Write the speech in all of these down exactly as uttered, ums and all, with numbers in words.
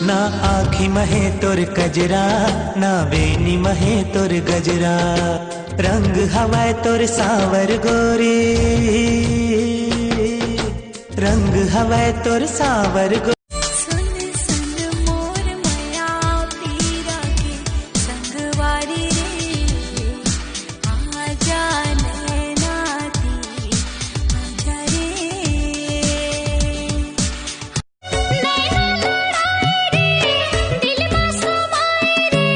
ना आँखी महे तोर कजरा, ना बेनी महे तोर गजरा। रंग हवय तोर सांवर गोरी, रंग हवय तोर सांवर गोरी। सुन सुन मोर मया पीरा के संगवारी रे, आजा नैना दी आजा रे। नैना लड़ाए रे, दिल मा समाए रे,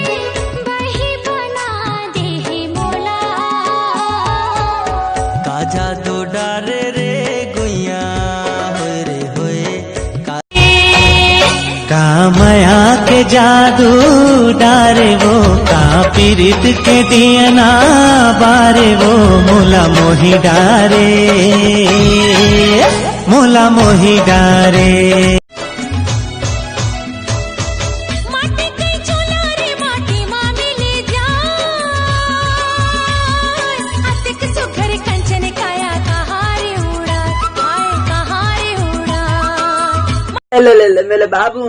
बही बना देहे मोला। का जादू डारे रे गुइया, होए रे होए, का का मया के जादू डारे वो, का पीरित के दियना बारे वो, मोला मोही डारे, मोला मोही डारे। माटी के चोला रे माटी मा मिले जा, अतिक सुघर कंचन काया कहारे उड़ा, हाय कहारे उड़ा। ले ले ले मेरे बाबू,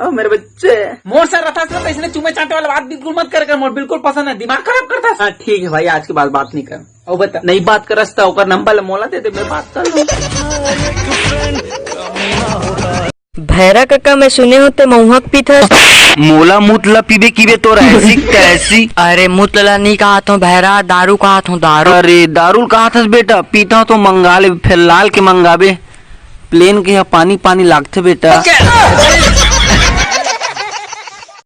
ओ मेरे बच्चे। मोर सर रथस ना, तो इसने चूमे चाटे वाला बात बिल्कुल मत कर कर, मोर बिल्कुल पसंद है, दिमाग खराब करथस। हाँ ठीक है भाई, आज के बाद बात नहीं कर। ओ बता, नहीं बात करस त ओकर नंबर ल मोला दे दे, मैं बात कर लूँ। भैरा कका, मैं सुने हो ते महुआ के पीथस। मोला मूत ला पीबे कीबे तोर ऐसी तैसी। अरे मूत ला नहीं कहा थो भैरा, दारू कहा थो दारू। अरे दारू कहा थस बेटा, पीता तो मंगा ले, फिर लाल के मंगाबे। प्लेन के ह पानी पानी लागथे बेटा।